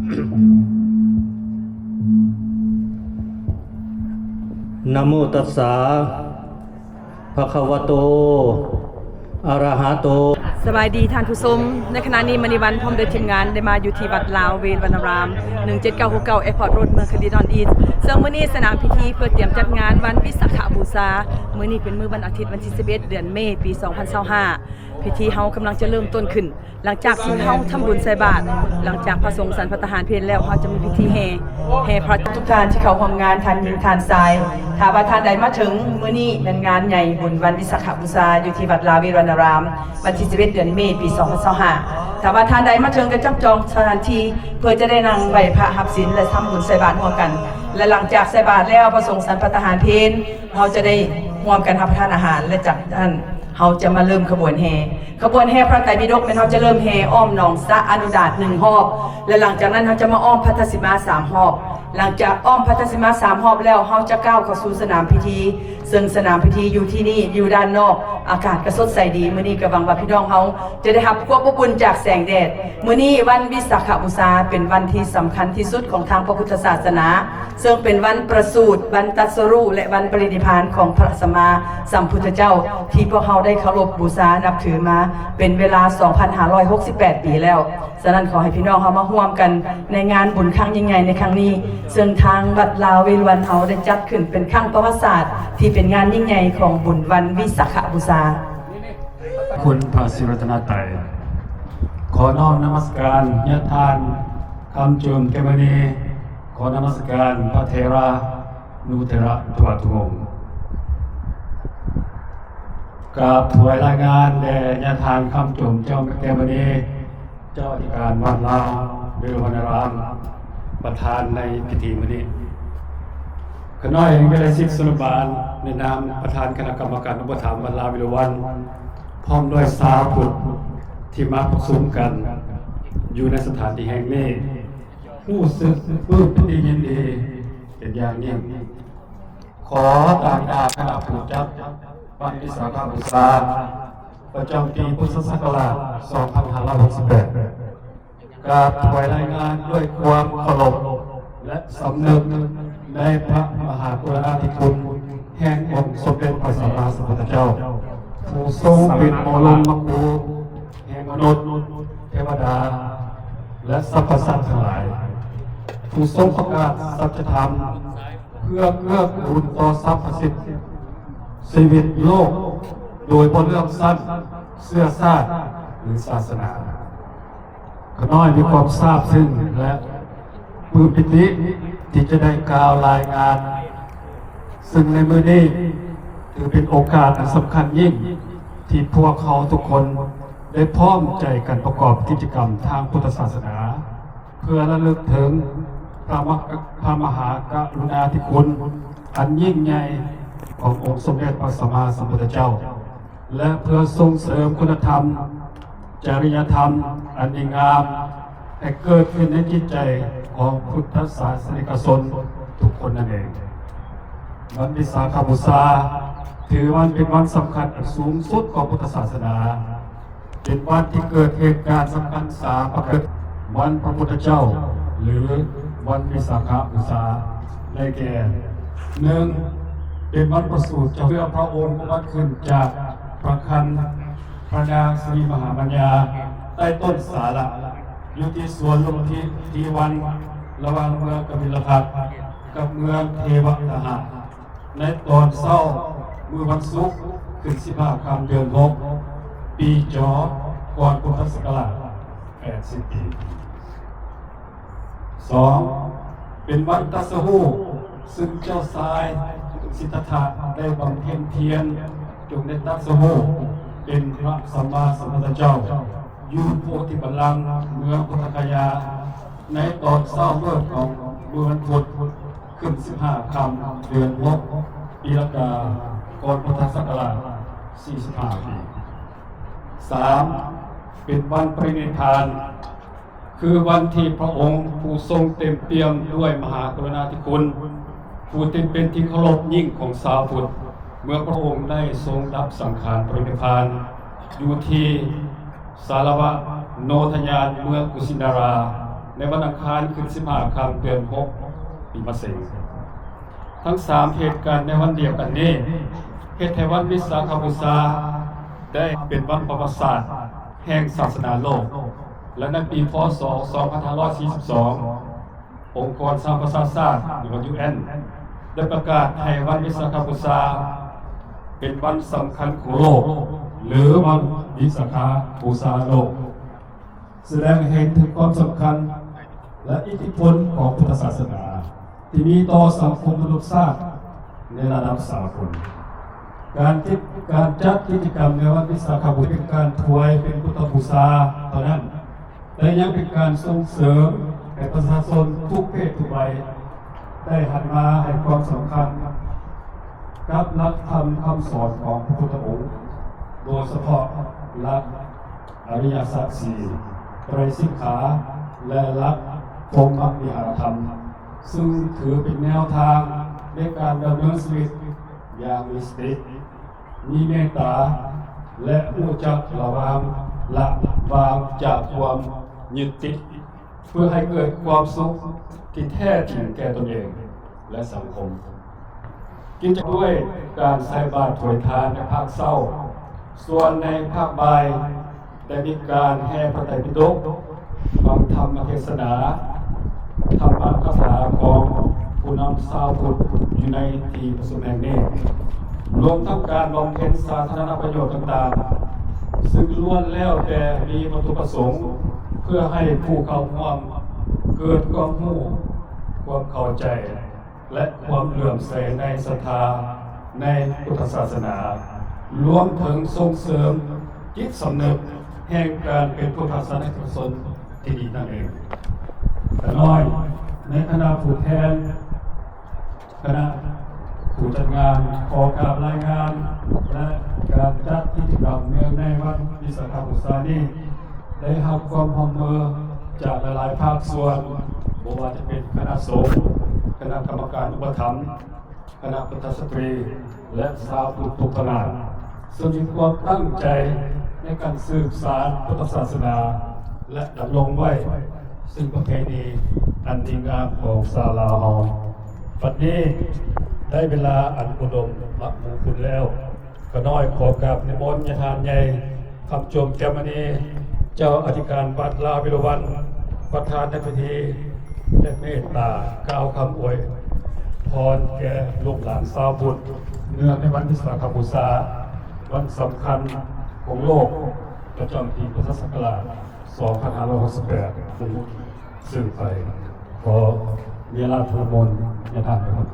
ນະໂມຕັດສະ ພະຄະວະໂຕ ອະຣະຫະໂຕ. ສະບາຍດີທ່ານຜູ້ຊົມ, ໃນຂະນະນີ້ ມະນີວັນ ພ້ອມດ້ວຍທີມງານ ໄດ້ມາຢູ່ທີ່ວັດລາວເວນວັນນາຣາມ ໜຶ່ງເຈັດເກົ້າຫົກເກົ້າ ແອພອດໂຣດ ເມືອງຄະດີນອນອີສ, ເຊິ່ງມື້ນີ້ສະໜາມພິທີເພື່ອຕຽມຈັດງານວັນວິສາຂະບູຊາ. ມື້ນີ້ເປັນມື້ວັນອາທິດ ວັນທີສິບເອັດ ເດືອນເມ ປີສອງພັນຊາວຫ້າ. ພິທີເຮົາກຳລັງຈະເລີ່ມຕົ້ນຂຶ້ນ. ຫຼັງຈາກທີ່ເຮົາທຳບຸນໃສ່ບາດ, ຫຼັງຈາກພະສົງສັນພັດຕາຫານເພນແລ້ວ, ເຮົາຈະມີພິທີແຫ່, ແຫ່ພະ. ທຸກທ່ານທີ່ເຂົ້າຮ່ວມງານ, ທ່ານຍິງ, ທ່ານຊາຍ, ຖ້າວ່າທ່ານໃດມາເຖິງມື້ນີ້, ແມ່ນງານໃຫຍ່ບຸນວັນວິສາຂະບູຊາ ຢູ່ທີ່ວັດລາວເວນວັນນາຣາມ ວັນທີສິບເອັດ ເດືອນເມ ປີສອງພັນຊາວຫ້າ. ຖ້າວ່າທ່ານໃດມາເຖິງ, ກໍຈັບຈອງສະຖານທີ່ ເພື່ອຈະໄດ້ນັ່ງໄຫວ້ພະ, ຮັບສິນ ແລະ ທຳບຸນໃສ່ບາດຮ່ວມກັນ. ແລະ ຫຼັງຈາກໃສ່ບາດແລ້ວ, ພະສົງສັນພັດຕາຫານເພນ, ເຮົາຈະໄດ້ຮ່ວມກັນຮັບປະທານອາຫານ ແລະ ຈາກນັ້ນ ເຮົາຈະມາເລີ່ມຂະບວນແຫ່. ຂະບວນແຫ່ພະໄຕປິດົກແມ່ນເຮົາຈະເລີ່ມແຫ່ອ້ອມໜອງສະອະນຸດາດໜຶ່ງຮອບ ແລະ ຫຼັງຈາກນັ້ນເຮົາຈະມາອ້ອມພັດທະສີມາສາມຮອບ. ຫຼັງຈາກອ້ອມພັດທະສີມາສາມຮອບແລ້ວ ເຮົາຈະກ້າວເຂົ້າສູ່ສະໜາມພິທີ, ເຊິ່ງສະໜາມພິທີຢູ່ທີ່ນີ້ ຢູ່ດ້ານນອກ, ອາກາດກໍສົດໃສດີ. ມື້ນີ້ກໍຫວັງວ່າພີ່ນ້ອງເຮົາຈະໄດ້ຮັບຄວາມອົບອຸ່ນຈາກແສງແດດ. ມື້ນີ້ວັນວິສາຂະບູຊາເປັນວັນທີ່ສຳຄັນທີ່ສຸດຂອງທາງພະພຸດທະສາສະໜາ, ເຊິ່ງເປັນວັນປະສູດ, ວັນຕັດສະຮູ້ ແລະ ວັນປະລິນິບພານຂອງພະສຳມາສຳພຸດທະເຈົ້າ ທີ່ພວກເຮົາໄດ້ເຄົາລົບບູຊານັບຖືມາເປັນເວລາສອງພັນຫ້າຮ້ອຍຫົກສິບແປດປີແລ້ວ. ສະນັ້ນ ຂໍໃຫ້ພີ່ນ້ອງເຮົາມາຮ່ວມກັນໃນງານບຸນຄັ້ງຍິ່ງໃຫຍ່ໃນຄັ້ງນີ້, ເຊິ່ງທາງວັດລາວເວລຸວັນເຮົາໄດ້ຈັດຂຶ້ນເປັນຄັ້ງປະຫວັດສາດ ທີ່ເປັນງານຍິ່ງໃຫຍ່ຂອງບຸນວັນວິສາຂະບູຊາ. ຄຸນພະສີລັດຕະນະໄຕ. ຂໍນ້ອມນະມັດສະການຍາທ່ານຄຳຈຸມແກ້ວມະນີ, ຂໍນະມັດສະການພະເຖລານຸເຖລະທົ່ວທຸກອົງ. ກາບຖວາຍລາຍງານແດ່ຍາທ່ານຄຳຈຸມແກ້ວມະນີ, ເຈົ້າອະທິການວັດລາວເວລຸວັນນາຣາມ ປະທານໃນພິທີມື້ນີ້. ຂ້ານ້ອຍເອງ ວິໄລສິດ ສຸນະບານ ໃນນາມປະທານຄະນະກຳມະການອຸປະຖຳວັດລາວເວລຸວັນ ພ້ອມດ້ວຍຊາວພຸດທີ່ມາປະຊຸມກັນຢູ່ໃນສະຖານທີ່ແຫ່ງນີ້ ຮູ້ສຶກປຶ້ມປີຕິຍິນດີເປັນຢ່າງຍິ່ງ. ຂໍຕາງໜ້າຄະນະຜູ້ຈັດວັນວິສາຂະບູຊາ ປະຈຳປີພຸດທະສັກກະລາດສອງພັນຫ້າຮ້ອຍຫົກສິບແປດ ກາບຖວາຍລາຍງານດ້ວຍຄວາມເຄົາລົບ ແລະ ສຳນຶກໃນພະມະຫາກະລຸນາທິຄຸນແຫ່ງອົງສົມເດັດພະສຳມາສຳພຸດທະເຈົ້າ ຜູ້ຊົງເປັນບໍລົມມະຄູແຫ່ງມະນຸດ, ເທວະດາ ແລະ ສັບພະສັດທັງຫຼາຍ, ຜູ້ຊົງປະກາດສັດຈະທຳ ເພື່ອເກື້ອກູນຕໍ່ສັບພະສິ່ງຊີວິດໂລກ ໂດຍບໍ່ເລືອກຊັ້ນ, ເຊື້ອຊາດ ຫຼື ສາສະໜາ. ຂ້ານ້ອຍມີຄວາມຊາບຊຶ້ງ ແລະ ປຶ້ມປີຕິທີ່ຈະໄດ້ກ່າວລາຍງານ, ເຊິ່ງໃນມື້ນີ້ຖືເປັນໂອກາດອັນສຳຄັນຍິ່ງ ທີ່ພວກເຮົາທຸກຄົນໄດ້ພ້ອມໃຈກັນປະກອບກິດຈະກຳທາງພຸດທະສາສະໜາ ເພື່ອລະລຶກເຖິງພະມະ ພະມະຫາກະລຸນາທິຄຸນອັນຍິ່ງໃຫຍ່ຂອງອົງສົມເດັດພະສຳມາສຳພຸດທະເຈົ້າ ແລະ ເພື່ອສົ່ງເສີມຄຸນນະທຳ ຈະລິຍະທຳອັນດີງາມໃຫ້ເກີດຂຶ້ນໃນຈິດໃຈຂອງພຸດທະສາສະນິກະຊົນທຸກຄົນນັ້ນເອງ. ວັນວິສາຂະບູຊາ ຖືວ່າເປັນວັນສຳຄັນອັນສູງສຸດຂອງພຸດທະສາສະໜາ, ເປັນວັນທີ່ເກີດເຫດການສຳຄັນສາມປະການ. ວັນພະພຸດທະເຈົ້າ ຫຼື ວັນວິສາຂະບູຊາ ໄດ້ແກ່ ໜຶ່ງ ເປັນວັນປະສູດເຈົ້າ ເມື່ອພະອົງອຸບັດຂຶ້ນຈາກພະຄັນພະນາງສີມະຫາບັນຍາ ໃຕ້ຕົ້ນສາລະ ຢູ່ທີ່ສວນລຸມພິທີວັນ ລະຫວ່າງເມືອງກະບິນລະພັດ ກັບເມືອງເທວະຕະຫະ ໃນຕອນເຊົ້າມື້ວັນສຸກ ຂຶ້ນສິບຫ້າຄ່ຳເດືອນຫົກ ປີຈໍ ກ່ອນພຸດທະສັກກະລາດແປດສິບປີ. ສອງ ເປັນວັນຕັດສະຮູ້ ຊຶ່ງເຈົ້າຊາຍສິດທັດຖະໄດ້ບຳເພັນພຽນ ຈົນໄດ້ຕັດສະຮູ້ເປັນພະສຳມາສຳພຸດທະເຈົ້າ ຢູ່ໂພທິບັນລັງເມືອງພຸດທະຄະຍາ ໃນຕອນເຊົ້າມືດຂອງມື້ວັນພຸດ ຂຶ້ນສິບຫ້າຄ່ຳເດືອນຫົກ ປີລະກາ ກ່ອນພຸດທະສັກກະລາດສີ່ສິບຫ້າປີ. ສາມ ເປັນວັນປະລິນິບພານ ຄືວັນທີ່ພະອົງຜູ້ຊົງເຕັມປ່ຽມດ້ວຍມະຫາກະລຸນາທິຄຸນ ຜູ້ທີ່ເປັນທີ່ເຄົາລົບຍິ່ງຂອງຊາວພຸດ ເມື່ອພະອົງໄດ້ຊົງດັບສັງຂານປະລິນິບພານ ຢູ່ທີ່ ສາລະວະໂນທະຍານ ເມືອງກຸຊິນາຣາ ໃນວັນອັງຄານ ຂຶ້ນສິບຫ້າຄ່ຳ ເດືອນຫົກ ປີມະເສັງ. ທັງສາມເຫດການໃນວັນດຽວກັນນີ້ ເຮັດໃຫ້ວັນວິສາຂະບູຊາໄດ້ເປັນວັນປະຫວັດສາດແຫ່ງສາສະໜາໂລກ ແລະ ໃນປີ ພ.ສ. ສອງພັນຫ້າຮ້ອຍສີ່ສິບສອງ ອົງກອນສະຫະປະຊາຊາດ ຫຼືວ່າ ຢູເອັນ ໄດ້ປະກາດໃຫ້ວັນວິສາຂະບູຊາເປັນວັນສຳຄັນຂອງໂລກ ຫຼື ວັນວິສາຂະບູຊາໂລກ. ສະແດງໃຫ້ເຫັນເຖິງຄວາມສຳຄັນ ແລະ ອິດທິພົນຂອງພຸດທະສາສະໜາ ທີ່ມີຕໍ່ສັງຄົມມະນຸດຊາດໃນລະດັບສາກົນ. ການຈັດ ການຈັດກິດຈະກຳໃນວັນວິສາຂະບູ ເປັນການຖວາຍເປັນພຸດທະບູຊາເທົ່ານັ້ນ, ແຕ່ຍັງເປັນການສົ່ງເສີມໃຫ້ປະຊາຊົນທຸກເພດທຸກໄວ ໄດ້ຫັນມາໃຫ້ຄວາມສຳຄັນກັບຫຼັກທຳຄຳສອນຂອງພະພຸດທະອົງ, ໂດຍສະເພາະຫຼັກ ອະລິຍະສັດສີ່, ໄຕຣສິກຂາ ແລະ ຫຼັກພົມມະວິຫານທຳ, ຊຶ່ງຖືເປັນແນວທາງໃນການດຳເນີນຊີວິດຢ່າງມີສະຕິ, ມີເມດຕາ ແລະ ຮູ້ຈັກລະວັງ ລະວາງຈາກຄວາມຍຶດຕິດ ເພື່ອໃຫ້ເກີດຄວາມສຸກທີ່ແທ້ຈິງແກ່ຕົນເອງ ແລະ ສັງຄົມ. ກິດຈະດ້ວຍການໃສ່ບາດຖວາຍທານໃນພາກເຊົ້າ, ສ່ວນໃນພາກບ່າຍໄດ້ມີການແຫ່ພະໄຕປິດົກ, ຟັງທຳມະເທດສະໜາ, ທຳມະຄາຖາຂອງຜູ້ນຳຊາວພຸດຢູ່ໃນທີ່ປະຊຸມແຫ່ງນີ້, ລວມທັງການບຳເພັນສາທາລະນະປະໂຫຍດຕ່າງໆ ຊຶ່ງລ້ວນແລ້ວແຕ່ມີວັດຖຸປະສົງ ເພື່ອໃຫ້ຜູ້ເຂົ້າຮ່ວມເກີດຄວາມຮູ້, ຄວາມເຂົ້າໃຈ ແລະ ຄວາມເຫຼື້ອມໃສໃນສັດທາໃນພຸດທະສາສະໜາ, ລວມເຖິງສົ່ງເສີມຈິດສຳນຶກແຫ່ງການເປັນພຸດທະສາສະນິກຊົນທີ່ດີນັ້ນເອງ. ຂ້ານ້ອຍໃນຖານະຜູ້ແທນຄະນະຜູ້ຈັດງານ ຂໍກາບລາຍງານ ແລະ ການຈັດກິດຈະກຳເນື່ອງໃນວັນວິສາຂະບູຊານີ້ ໄດ້ຮັບຄວາມຮ່ວມມືຈາກຫຼາຍໆພາກສ່ວນ, ບໍ່ວ່າຈະເປັນຄະນະສົງ, ຄະນະກຳມະການອຸປະຖຳ, ຄະນະພຸດທະສະຕຣີ ແລະ ຊາວພຸດທຸກຂະໜາດ, ຊຶ່ງມີຄວາມຕັ້ງໃຈໃນການສືບສານພຸດທະສາສະໜາ ແລະ ດຳລົງໄວ້ຊຶ່ງປະເພນີອັນດີງາມຂອງຊາວລາວເຮົາ. ບັດນີ້ໄດ້ເວລາອັນອຸດົມມະມຸງຄຸນແລ້ວ. ຂ້ານ້ອຍຂໍກາບນິມົນຍາທ່ານໃຫຍ່ ຄຳຈົມແກ້ວມະນີ ເຈົ້າອະທິການວັດລາວເວລຸວັນ ປະທານໃນພິທີ ໄດ້ເມດຕາກ່າວຄຳອວຍພອນແກ່ລູກຫຼານຊາວພຸດ ເນື່ອງໃນວັນວິສາຂະບູຊາ ວັນສຳຄັນຂອງໂລກ ປະຈຳປີພຸດທະສັກກະລາດ ສອງພັນຫ້າຮ້ອຍຫົກສິບແປດ ສືບໄປ. ຂໍເວລາທະລະມົນຍາທ່ານໄປກ່ອນ.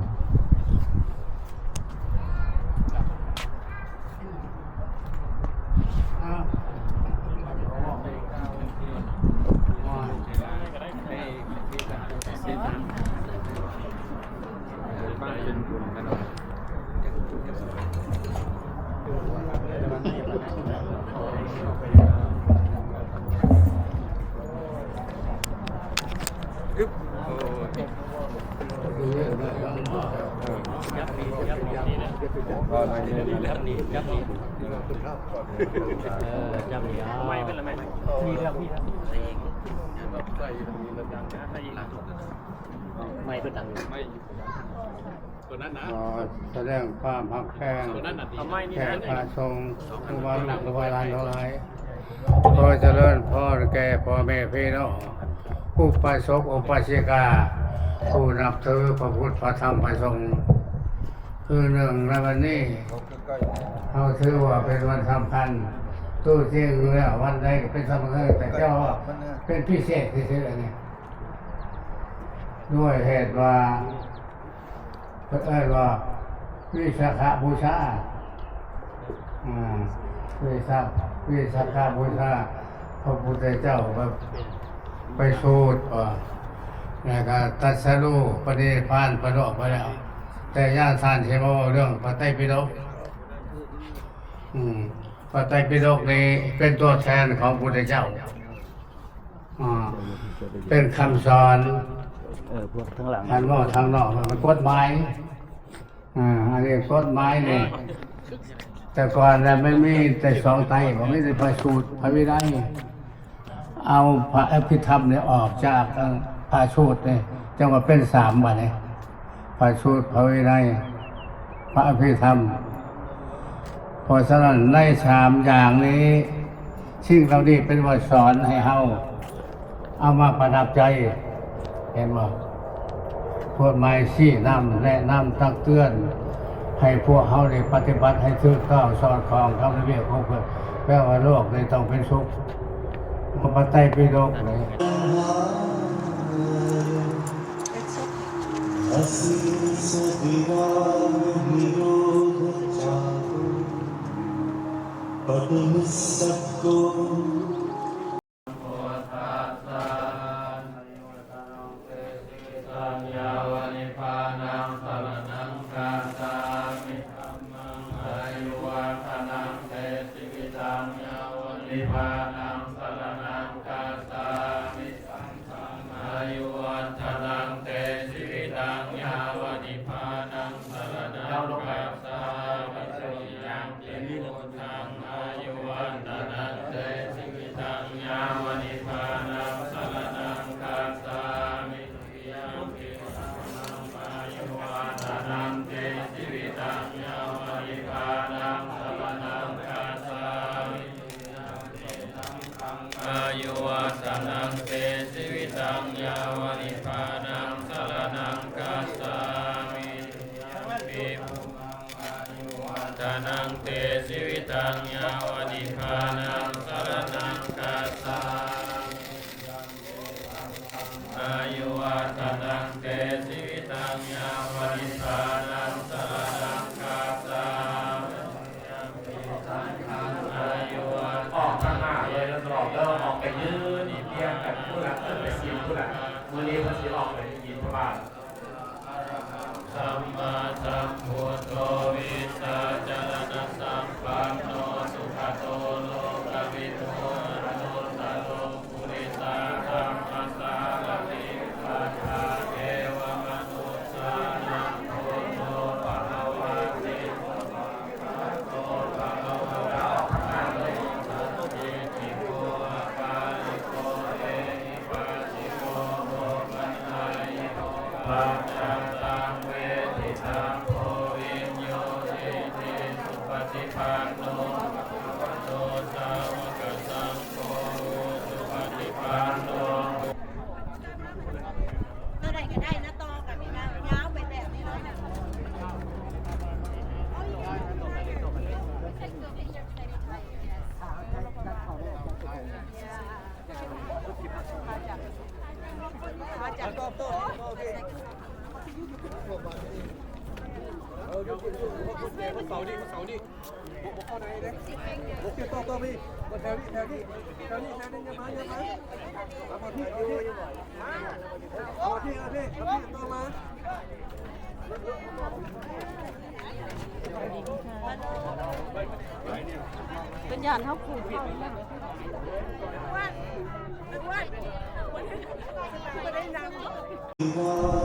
ຂໍສະແດງຄວາມຮັກແພງແກ່ພະສົງ ຄູບາລູກ ຄູບາຫຼານທັງຫຼາຍ. ຂໍຈະເລີນພອນແກ່ພໍ່ແມ່ພີ່ນ້ອງ ອຸບາສົກ ອຸບາສິກາ ຜູ້ນັບຖືພະພຸດ ພະທຳ ພະສົງ. ຄືເນື່ອງໃນວັນນີ້ ເຮົາຖືວ່າເປັນວັນສຳຄັນ, ຕົວຈິງແລ້ວວັນໃດກໍເປັນສຳຄັນ, ແຕ່ເຈົ້າວ່າເປັນພິເສດຊື່ໆ ອັນນີ້ ດ້ວຍເຫດວ່າ ເພິ່ນເອີ້ນວ່າວິສາຂະບູຊາ, ອາ ວິສາ ວິສາຂະບູຊາ ພະພຸດທະເຈົ້າໄປ ໄປສູດ ວ່າ ແລ້ວກໍຕັດສະຮູ້ປະນິພານ ເພິ່ນອອກໄປແລ້ວ. ແຕ່ຍາມທ່ານຊິມາເວົ້າເລື່ອງພະໄຕປິດົກ ອືມ ພະໄຕປິດົກນີ້ເປັນຕົວແທນຂອງພະພຸດທະເຈົ້າ. ອ່າ ເປັນຄຳສອນ ເອີ ພວກທາງຫຼັງ ທ່ານເວົ້າທາງນອກມັນກົດໝາຍ, ອ່າ ອັນນີ້ກົດໝາຍນີ້ ແຕ່ກ່ອນນະມັນມີແຕ່ສອງໄຕ ບໍ່ມີແຕ່ພະສູດ ພະວິໄນ. ເອົາພະອະພິທຳນີ້ອອກຈາກ ເອີ ພະສູດນີ້ ຈັ່ງວ່າເປັນສາມບາດນີ້ ພະສູດ ພະວິໄນ ພະອະພິທຳ. ເພາະສະນັ້ນ ໃນສາມຢ່າງນີ້ ສິ່ງເຫຼົ່ານີ້ເປັນບົດສອນໃຫ້ເຮົາເອົາມາປະດັບໃຈ ເຫັນບໍ່? ກົດໝາຍຊີ້ນຳ ແນະນຳ ຕັກເຕືອນ ໃຫ້ພວກເຮົາໄດ້ປະຕິບັດໃຫ້ຖືກຕ້ອງສອດຄ່ອງກັບລະບຽບຂອງເພິ່ນ ແປວ່າໂລກນີ້ຕ້ອງເປັນສຸກ ພະໄຕປິດົກນີ້.ເປັນຢ້ານເຮົາປູກເຂົ້ານະ. ບໍ່ໄດ້ນຳ.